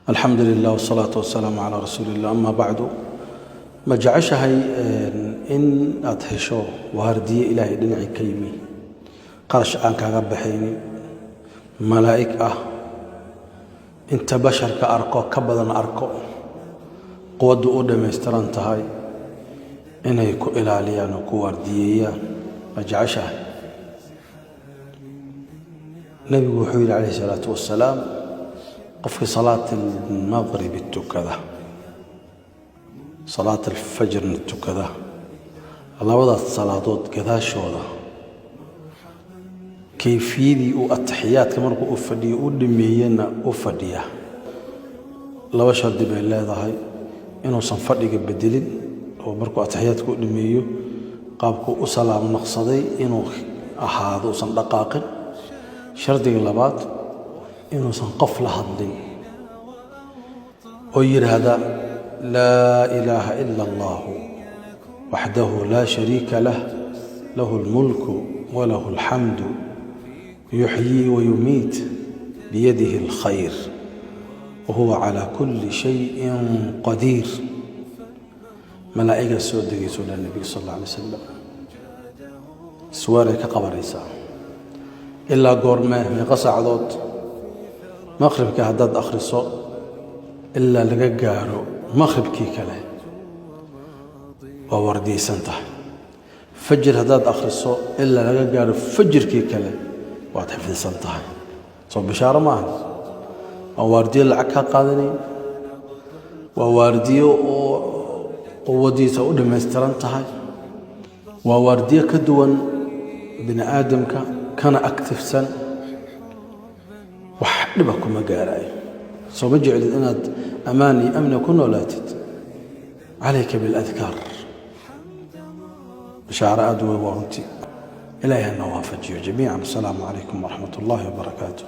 Alxamdu lilah wsalaatu wasalaamu calaa rasuuli illah, ama bacdu. Ma jeceshahay in aad hesho waardiye Ilaahay dhinacii ka yimi, qarash aan kaaga baxaynin, malaa'ig ah, inta basharka arko ka badan arko, quwaddu u dhammaystiran tahay inay ku ilaaliyaan oo ku waardiyeeyaan? Ma jeceshahay? Nebigu wuxuu yidhi calayhi salaatu wasalaam: qofkii salaat almaqribi tukada, salaat alfajrna tukada, labadaas salaadood gadaashooda, kayfiyadii uu ataxiyaadka markuu u fadhiyo u dhameeyena u fadhiya. Laba shardi bay leedahay: inuusan fadhiga bedelin oo markuu ataxiyaadka u dhameeyo qaabkuu u salaam naqsaday inuu ahaado, uusan dhaqaaqin. Shardiga labaad, inuusan qof la hadlin oo yidhaahda: "Laa ilaaha ila allahu waxdahu laa shariika lah, lahu اlmulku walahu alxamdu, yuxyii wayumiit, biyadihi اlkhayr, wahuwa calaa kulli shayin qadiir." Malaa'igaa soo degayso dha nebiga sal alla alay wasalam, isweeray ka qabanaysaa. Ilaa goormee? Meeqa saacdood? Maqhribka haddaad akhriso, ilaa laga gaaro maqhribkii kale waa wardiyeysan tahay. Fajir haddaad akhriso, ilaa laga gaaro fajirkii kale waad xifdisan tahay. Soo bishaaro maaha? Waa waardiyo lacag kaa qaadanayn, waa waardiyo oo quwadiisa u dhammaystiran tahay, waa waardiyo ka duwan bini aadamka, kana active-san, wax dhiba kuma gaaraayo. Soo ma jeclid inaad ammaan iyo amni ku noolaatid? Calayka biاladkaar. Bishaaro aad weyn waa runtii. Ilaahay hana waafajiyo jamiican. Asalaamu calaykum waraxmat ullaahi wabarakaatu.